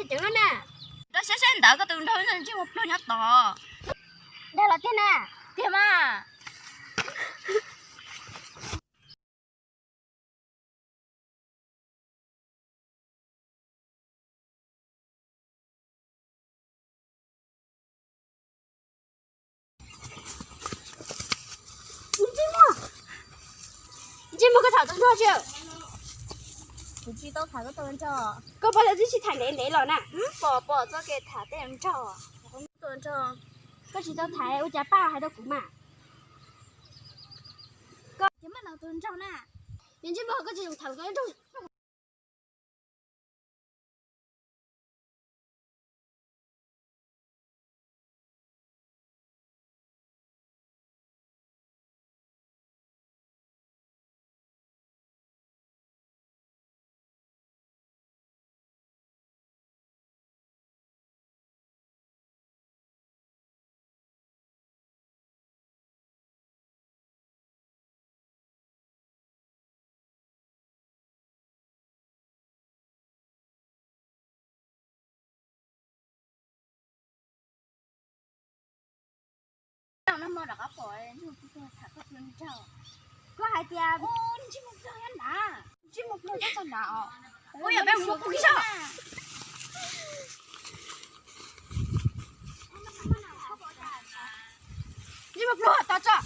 Ceev lawm na. Rau siab saib ntawd koj tus nraug ntsej muag pluag nyob tod. Dag los tiag na. Tiag mas. Ntsej muag, ntsej muag, koj tham tau nrog tsis? Kuv tsis tau tham koj tus nraug. Koj puas tau tib si tham ntev ntev los na? Pom pom txoj kev tham tej nraug. Tus nraug, koj tsis tau tham ua cas pab hais rau kuv mas. Koj ces maj no tus nraug na. Yog ntsej muag koj tsis tham tus nraug. Koj hais tias ntsej muag pluag nyob nrad, ntsej muag pluag nyob txog nrad os. Kuv yog peb mus muab pug kiag saib. Ntsej muag pluag tos tso.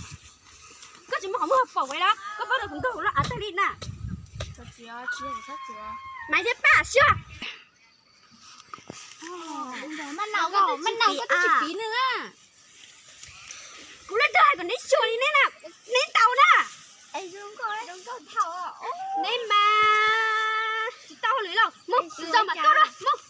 Koj tsis muaj qhov muag pom kuv los koj pab rau kuv nkaug kuv lub av tag li na. Mas thiab pab siab. Maj naus, koj twb tsis piv nws. Kuv lub nraug hais kom neb xyuas li neb na, neb ntaus na. Neb mas tsis tau hauj lwm lauj, mus txog mam tuaj dua, mus.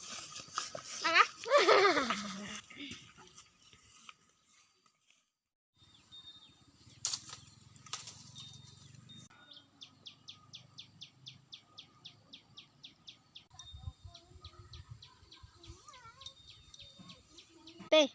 Peb.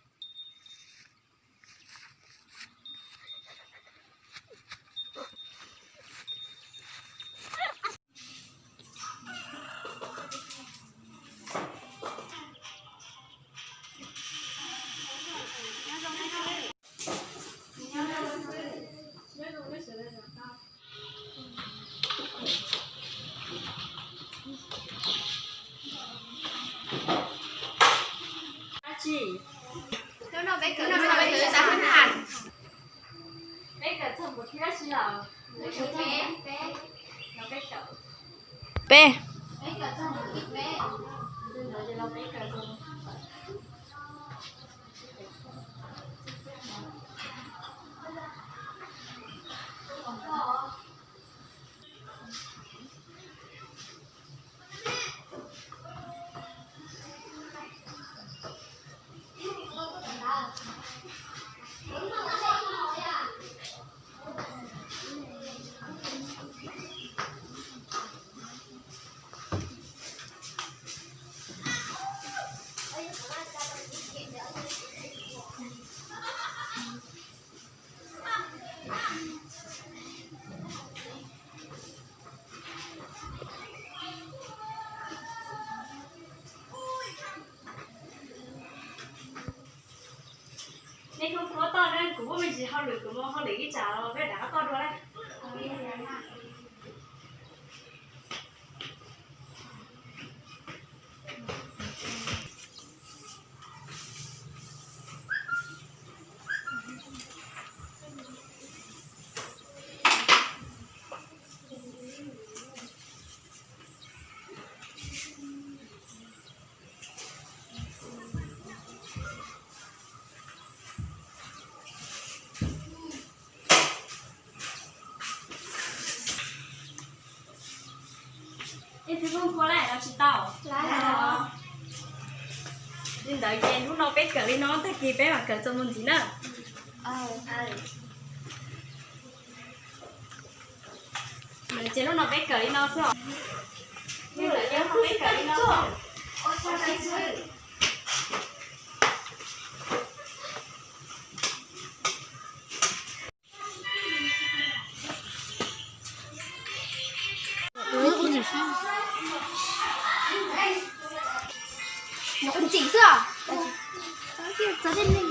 Peb. Nej kuj ua toj na, kuv muaj me ntsis hauj lwm, kuv mus hauj lwm ib tsam los peb rov qab toj dua na. Ib tug muaj kua lawm los tsis tau? Li ntawd ces hnub no peb kawm li no, tag kis peb mam kawm txuas mus ntxiv na. Ces hnub no peb kawm li no xwb os. Li ntawd ces hnub no peb kawm li no xwb. Tseem xwb os. Txog tej neeg